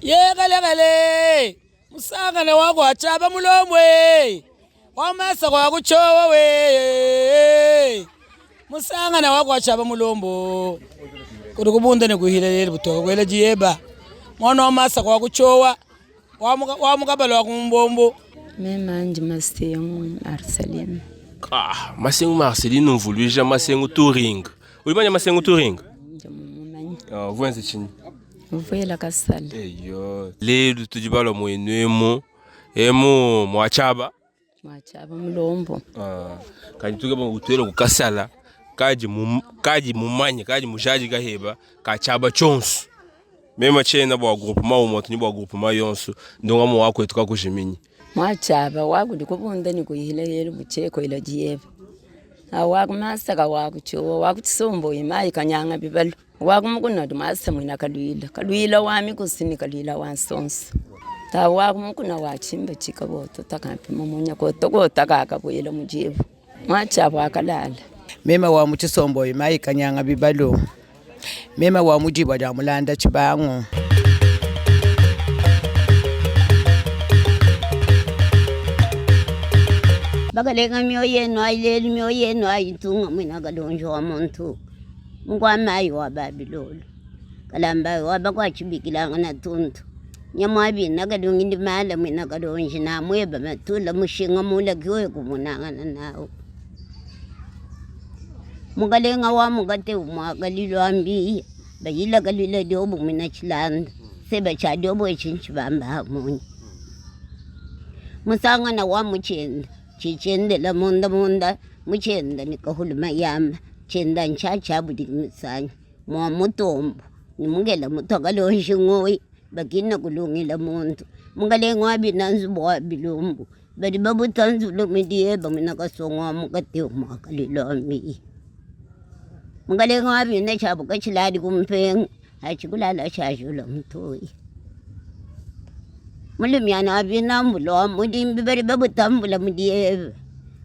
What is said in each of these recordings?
Yekalekale musangane wakwachaba mulombwe wamasa kwakuchowa we musangane wakwachaba mulombo kuli kubunda nikuhilelele butoka kwela jiyeba mwana wamasa kwakuchowa wamukabala wakumbombo. Mema ndi Masengu Marceline. Ah, Masengu Marceline umvuluija Masengu Touring. Ulimanya Masengu Touring? Ndi mumumanya. Ah, vuenze chinyi? Vuela kasala. Eyo. Lelu tudi balua muenu emu emu muachaba. Muachaba mulombo. Ah, kadi tukeba utuela kukasala kadi mum, kadi mumanye kadi mujadi kaheba kachaba chonso. Mema tshiena bua groupement umue ni bua groupement yonso ndongamu wakwetu kakujiminyi. Mwachaba wakuli kubunda ni kuhila yelu bucheko ila jiyeva. Awakumasaka wakuchowa wakuchisombo imayi kanyanga bibalo. Wakumukuna tumasa mwina kalwila. Kalwila wami kusini kalwila wansonso. Ta wakumukuna wachimba chikaboto takampima munya kotokota kakabwela mujibu. Mwachaba akalala. Mema wa muchisombo imayi kanyanga bibalo. Mema wa mujibu ja mulanda chibango. Bakalenga mioyo yenu ayileli mioyo yenu ayitunga mwina kalonji wa muntu mukwamayi wa babilolo kalamba waba kwachibikilanga na tuntu nyamwabina kalungi ndi mala mwina kalonji namweba matula mushinga mula kiwe kumunangana nawo mukalenga wa mukate umwakalilwa mbiya bayila kalwila dyobo mwina chilanda seba cha dyobo echinchibamba munye musangana wa muchenda chichendela munda munda muchenda nikahuluma yamba chenda nchacha budi misanya mwa mutombo nimungela mutokalonji ng'oyi bakina kulungila muntu mungalenga wabina nzubu wa bilumbu badi babuta nzulu midieba mwina kasongwa mukate umwakalilombi mungalenga wabina chabu kachilali kumpenga achikulala chajula mtoyi mulumyana wabina mvula wa mulimbi bali babutambula mudieva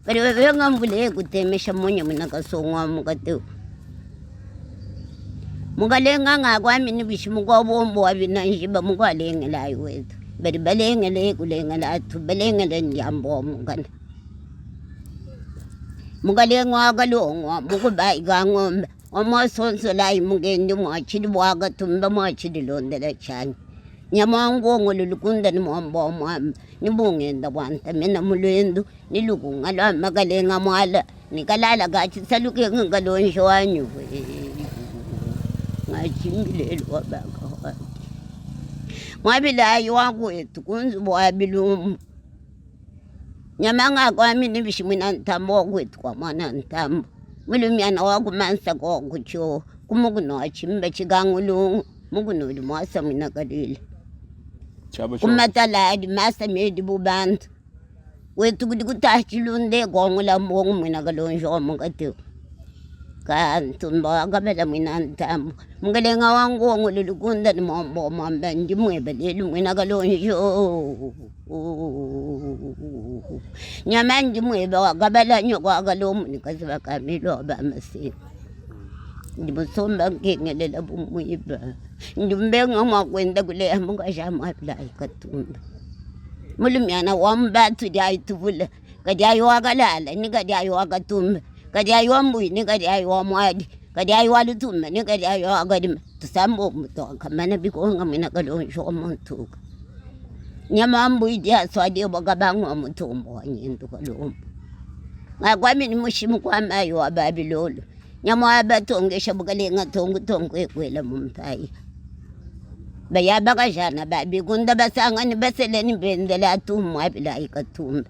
bali babenga mvula ekutemesha munya mwina kasongwa mukate mukalenga ngakwami nibishi mukwabombo wabina njiba mukwalengela ayi wethu bali balengele kulengela athu balengele ndyambo wa mukana mukalenga wakalongwa mukubayi kang'ombe wamwasonsolayi mukendi mwachili bwakatumba mwachililondela chani nyamwangongo lulukunda ni mwamba wa mwamba nibungenda bwantamena mulwendu nilukunga lwa makalenga mwala nikalala kachisalukenga kalonji wanyu ngachimbilelwa bakawati mwabilayi wakwetu kunzubu wabilumbu nyamanga kwami nibishi mwina ntambo wakwetu kwa mwana ntambo mulumyana wakumansa kokucho kumukuno wachimba chikangulungu mukuno uli mwasa mwina kalile kumataladi masa medi bubantu wetu kudi kutachilunde kongula mbongo mwina kalonji wamukati kantumba wakabela mwina ntambo mukalenga wangongo lulukunda ni mwambo mwamba ndi mweba lelu mwina kalonji nyama ndi mweba wakabela nyoko wakalomu nikaziba kamilo bamasini ndimusomba nkengelela bumwiba ndimbenga mwakwenda kuleya mukashamwabulayi katumba mulumyana wambathu dyayituvula kadyayi wakalala ni kadyayi wakatumba kadyayi wambuyi ni kadyayi wamwadi kadyayi walutumba ni kadyayi wakadima tusamba omutu wakamana bikonga mwina kalonji wamuntuka nyama mbuyi dyaswadi wakabangwa mutumbo wanyindu kalombo ngakwami ni mushimu kwamayi wa babilolo nyama batongesha bukalenga tongu tongu ekwela mumpayi bayabakashana babikunda basangani baseleni bendela atumwa bilayi katumba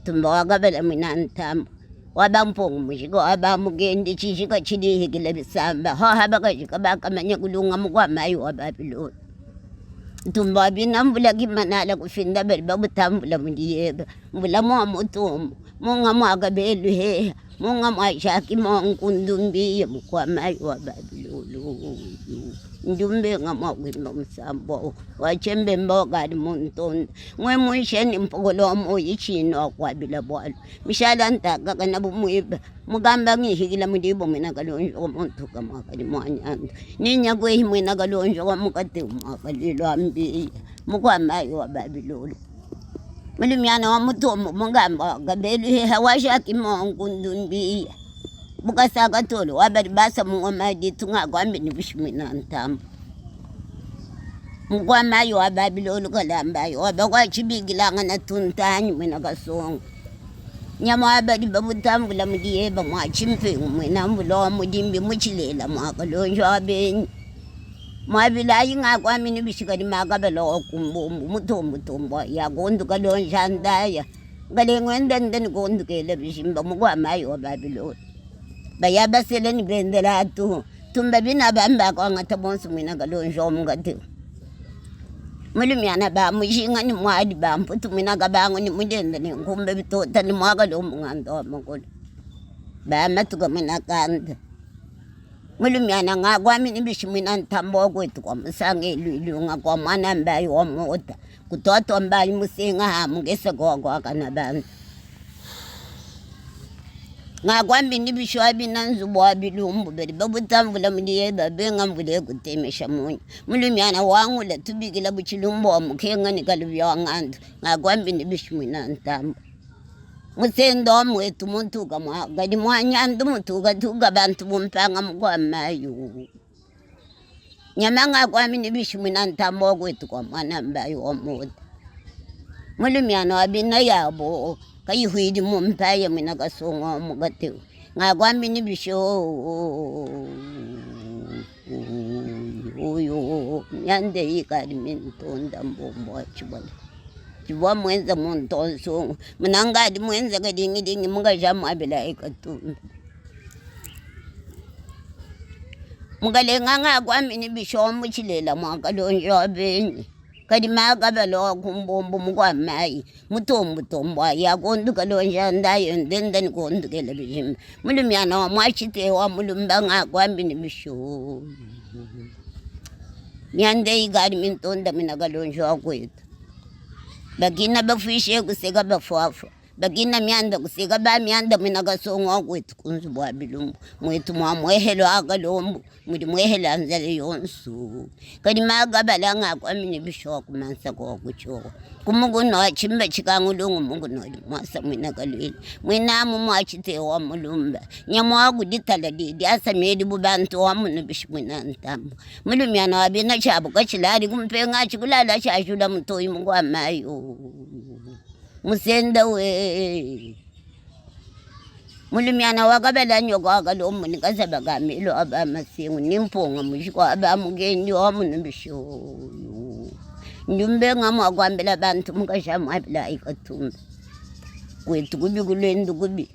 tumba wakabela mwina ntambo wabampongo mushika wabamugendi chishika chilihikila bisamba haha bakashika bakamanya kulunga mukwamayi wa babiloni tumba wabina mvula kimanala kufinda bali babutambula muliyeba mvula mwa mutumbo munga mwakabeluheha munga mwashaki mwankundumbiye mukwamayi wa babilolo. Ndi mbenga mua kuimba musambu au wa tshimbemba wakadi muntonda mwe munsheni mpokolo wa muoyi tshiyi nua kuabila bualu mishala ntakakana bu muiba mukamba ngihikila mudibo muena kalonji wa muntuka muakadi muanyandu ninya kuehi muena kalonji wa mukate muakalilo ambiya mukua mayi wa babilolo mulumiana wa mutombo mukamba wa kabelu heha washaki monkundu mbiya bukasaka tolo wa badi basa mungoma ditunga kwambi ni bushimwina ntambo mukwamayi wa babilolo kalambayi waba kwachibikilangana tuntanyi mwena kasongo nyama wa badi babutambula mudiyeba mwa chimpengu mwena mvula wa mudimbi muchilela mwakalonji wa benyi mwabilayi ngakwamini bishikadi makabala wa kumbumbu mutombotombo yakondu kalonja ndaya ngalengwendende nikondukela bishimba mukwamayi wa babilolo baya basele ni bendela tu tumba bina bamba kwangata bonso mwina kalonji wa mukati mulumiana ba mushinga ni mwadi ba mputu mwina kabango ni mudenda ni nkumbe bitota ni mwakalo mungando wa makolo ba matuka mwina kanda mulumiana ngakwami ni bishi mwina ntambo wa kwetu kwa musanga elwilunga kwa mwana mbayi wa mota kutotwa mbayi musinga ha mugesa kwa kwa kana bantu ngakwambi ni bishwa bina nzubu wa bilumbu badi babutambula mudiye babenga mvula ekutemesha munya mulumiana wangula tubikila buchilumbu wa mukenga ni kalubya wa ng'andu ngakwambi ni bishi mwina ntambo musendo wa mwetu mutuka mwakadi mwanyandu mutuka tuka bantu bumpanga mukwamayu nyama ngakwami ni bishi mwina ntambo wa kwetu kwa mwana mbayi wa mota mulumiana wa bina yabo kayihwidi mumpaye mwina kasongo wa mukate ngakwami ni bisho uyu myande ikali mintonda mbombo wa chibwala chibwa mwenza muntonsungu munangadi mwenza kadingidingi mungaja mwabila ikatumba mukalenga ngakwami ni bisho muchilela mwakalonji wa benyi kadi makabala wa kumbombo mukwamayi mutombotombo yakondu kalonja ndayo ndenda nikondukela bishimba mulumiana wa mwachite wa mulumba ngakwambi ni bisho myande ikali mintonda mina kalonji wa kwetu bakina bafishe kuseka bafuafa bakina myanda kuseka ba myanda mina kasongo wa kwetu kunzu bwa bilumbu mwetu mwa mwehelo akalombu muli mwehela nzale yonsu kadi magabala ngakwami ni bisho kumansa kwa kuchoka kumuguno wa chimba chikangulungu muguno mwasa mwina kalwile mwinamu mwachite wa mulumba nyamwa kuditala didi asamedi bubantu wa munu bishi mwina ntambo mulumiana wa bina chabo kachilali kumpenga chikulala chashula mutoyi mukwamayo musenda we mulumiana wakabela nyoka wakalomu nikasaba kamilo aba masingu nimpunga mushiko aba mugendi wa munu bisho ndumbenga mwakwambela bantu mukasha mwabila ikatumba kwetu kubi kulwendu kubi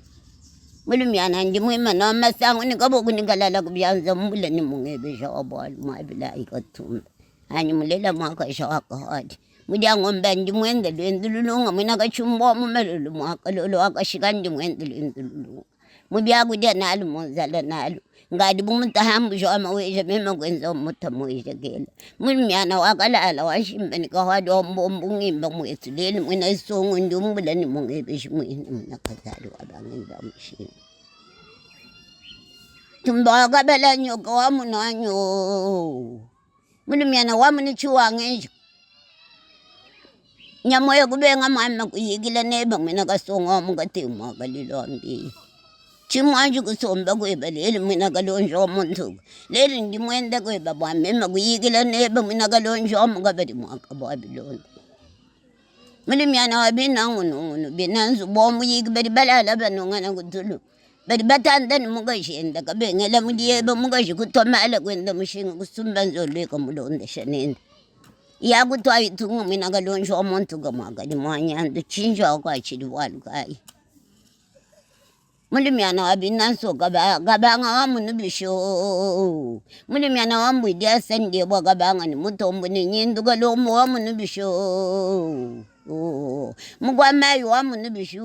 mulumiana ndi mwima na masango nikaboku nikalala kubyanza mbula nimungebesha wabwalu mwabila ikatumba anyi mulela mwakasha wakahadi mudyangomba ndi mwenda lwendu lulunga mwina kachumba mumelulu mwaka lolo wakashika ndi mwenda lwendu lulunga mubyakudya nalu munzala nalu ngadi bumutahambusha wamaweja mema kwenza umutamuisha kela mulumyana wakalala washimba nikahwadi wambombu ngimba mwetu leli mwina isongo ndumbula nimungebeshi mwina mwina kazali wabangenza mshini tumba wakabala nyoka wamunanyo mulumyana wamunichiwangenjo nyamoyo kubenga mama kuyikila neba mwina kasongo wamukati mwakalilo ambi chimwanji kusomba kweba leli mwina kalonji wa muntu leli ndimwenda kweba bwamema kuyikila neba mwina kalonji wa mukabali mwaka bwabilonda mulumyana wa bina ngunu bina nzubo muyiki bali balala banongana kutulu bali batanda ni mukashenda kabengela muliyeba mukashi kutomala kwenda mushinga kusumba nzolweka mulonda shanenda yakutwa itunga mwina kalonji wa muntu kamwakali mwanyandu chinjwa kwachili bwalukayi mulumyana wa binanso kabanga wa munu bisho mulumyana wa mbwidi asandie bwa kabanga ni mutombo ni nyindu kalomo wa munu bisho mukwamayi wa munu bisho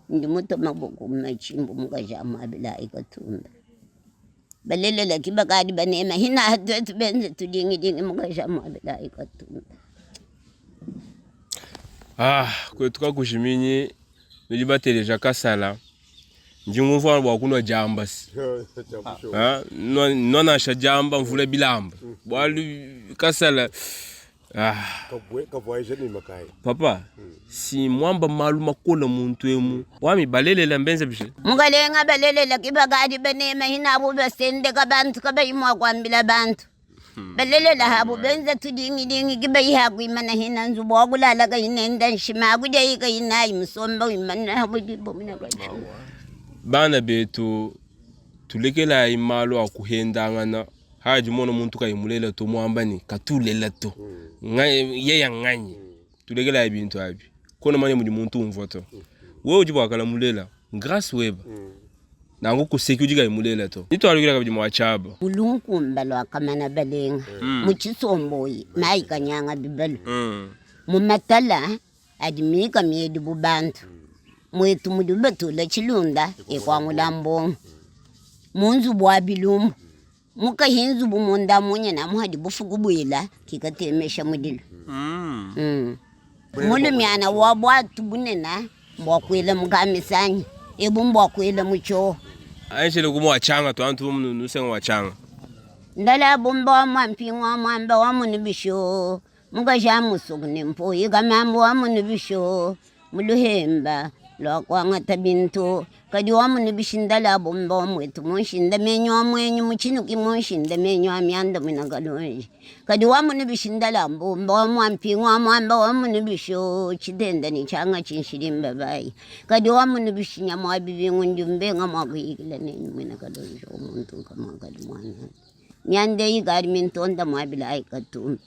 ndi muto maboko machimbo mukasha mwabila ikatumba. Balelela ki bakadi banema hina twetu benze tudingidingi mukaja muabilayi katumba. Ah, kwetu kakujiminyi nudi bateleja kasala ndi ngumvua bua kunua diamba si Ah, nua nansha diamba mvula bilamba bualu kasala ah. Papa si muamba malu makola muntu emu wami balelela mbenze bishi. Mukalenga balelela ki bakadi banema hinabu basendeka bantu kabayi mua kuambila bantu balelela habu benza tudingidingi ki bayi hakuimana hina nzubu wa kulala kayi nenda nshima akudiayi kayi nayi musomba wimana habu dibomuna Bana betu tulekelayi malu a kuhendangana Hadi mona muntu kayi mulela to muamba ne katulela to yeya nganyi tulekelayi bintu abi kona manya mudi muntu umvua to wewe udi buakala mulela grace weba nanku kuseki udi kayi mulela to nitualukila kabidi mua tshiaba Mulunkumba lwakamana balenga mu tshisomboyi mayi kanyanga bibalu mu matala adi mika miedi bu bantu muetu mudi batula tshilunda ekuangula mbongo mu nzubu wa bilumbu mukahi nzubu munda munya namu hadi bufuku buila kikatemesha mudilu mm. Mulumiana wa buatu bunena mbua kuela mu kamisanyi ebu mbua kuela mu tshiowa. Angele ku mua tshanga tuantu nusenga wa tshanga. Ndala bumba wa mua mpingu wa muamba wa munu bisho Mukaji amusuku ne mpuyi kamambu wamunu bisho mu luhemba lua kuangata bintu, kadi wamunu bishindala abumba wa muetu mu nshindamenyi wa muenyi mu tshinuki mu nshindamenyi wa mianda muina kalonji, kadi wamunu bishindala ambumba wa mua mpingu wa muamba wamunu bisho tshitenda ne tshianga tshinshilimba bayi, kadi wamunu bishinya mua bibingu ndi mbenga mua kuyikila nenyi muina kalonji wa muntu nkamuakadi muananyi mianda eyi ikadi mintonda muabila ayi katumbi.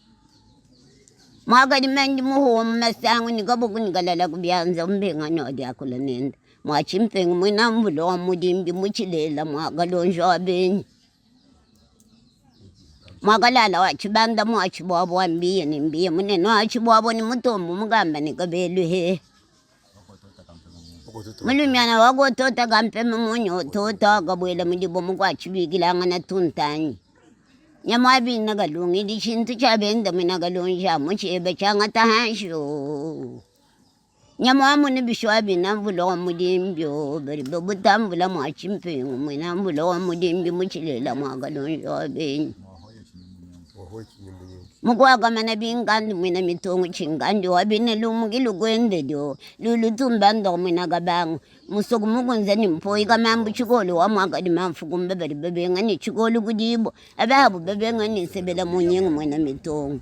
Mwakadi mendi muhuwa mu masangu ne kabuku ne kalala ku bianza mbenga wa diakula nende mwa tshimpengu muena mvula wa mudimbi mu tshilela mwa kalonji wa benyi mwakalala wa tshibanda mwa tshibuabua mbiye ne mbiye munene wa tshibuabua ne mutombo mukamba ne kabelu he mulumiana wakotota kampeme munyi otota wakabuela mudibo mukuatshibikilangana tuntanyi Nyamwabina kalungidi tshintu tshia benda mwina kalonji amu tshieba tshiangata hanshi o Nyamwamunu bishwa bina mvula wa mudimbi o badi babuta mvula mua tshimpengu mwina mvula wa mudimbi mu tshilela mua kalonji wa benyi Mukuakamana binkandu mwina mitongo tshinkandi wa bina lumu ki lukuende dio lulutumba ndo mwina kabangu Musoku mukunze ne mpoyi kamambu tshikolo wa muakadi mamfukumba badi babenga ne tshikolo kudibua ababu babenga ne nsebela munyingu muena mitongo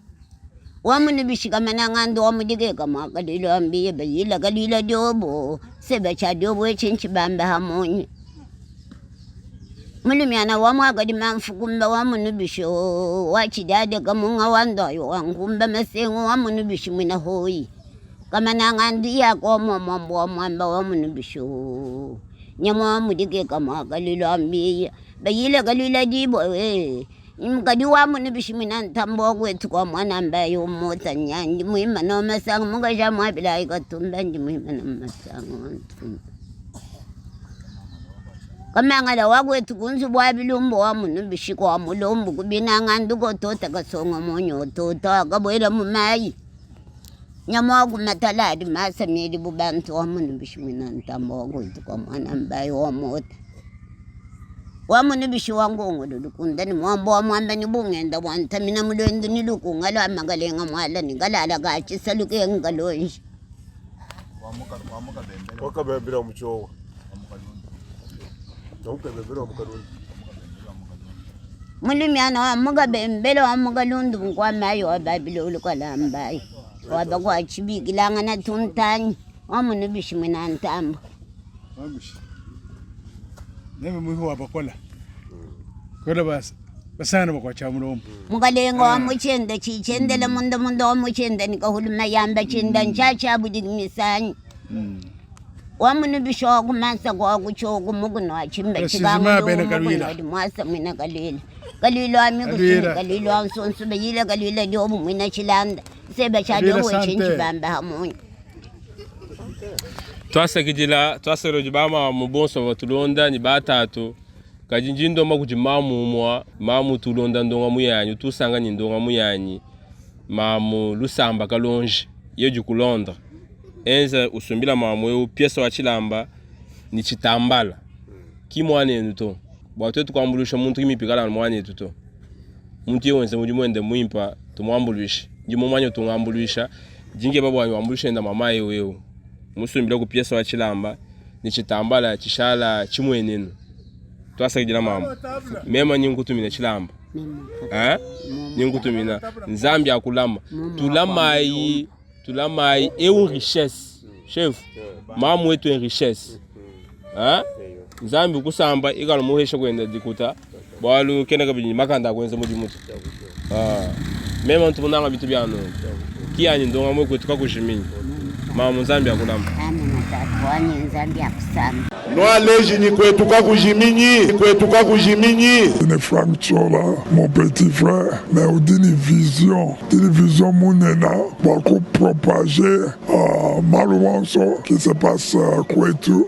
wa munu bishikamana ngandu wa mudikeka muakalilo ambiye bayila kalila diobo seba tsha diobo etshi ntshibamba hamunyi mulumiana wa muakadi mamfukumba wa munu bisho wa tshidade kamunga wa ndoyo wa nkumba masengu wa munu bishi muina hoyi Kamananga ndiya komo mwambo wa mwamba wa munu bisho nyama wa mudike kama kalilo mbiya bayile kalila dibo we mkadi wa munu bishi mina ntambo kwetu kwa mwana mbaye umota nyandi muima no masanga mukaja mwabila ikatumba ndi muima no masanga ntumba kamangala wakwetu kunzu bwa bilumbu wa munu bishi kwa mulumbu kubinanga nduko tota kasonga monyo tota kabwela mumayi Nyama wa kumatala adi masa miedi bu bantu wa munu bishi mwina ntamba wa kuitu kwa mwana mbayi wa mota wa munu bishi wa ngongolo lukunda ni mwambo wa mwamba ni bungenda bwa ntamina mulwendu ni lukunga lwa magalenga mwala ni galala ga chisalu kenga lonji Wakabembera muchowa Wakabembera mukalundu Mulumyana wa mukabembele wa mukalundu nkwamayi wa babilolo kwalambayi waba kwachibikilangana tuntanyi wa munu bishi mwina ntambo Neme mwiho wabakola kola bas basana bakwacha mulomo mukalenga wa muchenda chichendela munda munda wa muchenda nikahuluma yamba chenda nchacha budi misanyi Wamunubisha wakumansa kwakuchoku mukuno wachimba Basizima bene kalwila. chikangu mwasa mwina kalwila kalwila wami kushini Kalwila. kalwila wansonsu beyile kalwila lyobu mwina chilanda seba cha Kalwila lyobu sante. chinchi bamba hamunyi Twasakidila twasakidila bama mu bonso batulonda ni batatu. Kadi ndi ndomba kudi mamu umua, mamu utu ulonda ndongamu yanyi, utu usanka ne ndongamu yanyi, mamu Lusamba Kalonji, yeye udi ku Londres. Enza usumbila mamu eu piece wa tshilamba ne tshitambala. Ki muanenu to. Bua tuetu kuambuluisha muntu ki mipikala anu muanetu to. Muntu yeye wenza mudimu wende muimpa, tumuambuluishe. Ndi mumanye utu ungambuluisha, ndi nkeba bua wambuluishe nenda mama eu eu. Musumbila ku piece wa tshilamba ne tshitambala tshishala tshimuenenu. Tuasakidila mama. Mema ni nkutumina tshilamba. Eh? Ni nkutumina. Nzambi akulama. Tulamayi, tulamayi eu richesse. Chef, mamu wetu en richesse. Eh? Nzambi kusamba ikala muhesha kwenda dikuta bualu kena kabidi makanda akwenza mudimu to. Ah. Mema ntu munanga bitu bia nunku. Kiyanyi ndonga mwe kwetu kakujiminyi. Mamu Nzambi akulama. Amina tatu wanyi Nzambi akusamba. Nwaleji kwetu kakujiminyi kwetu kakujiminyi Ne Frank Chola, mon petit frère, mais udi vision, une vision munena pour propager uh, malu wonso qui se passe uh, kwetu.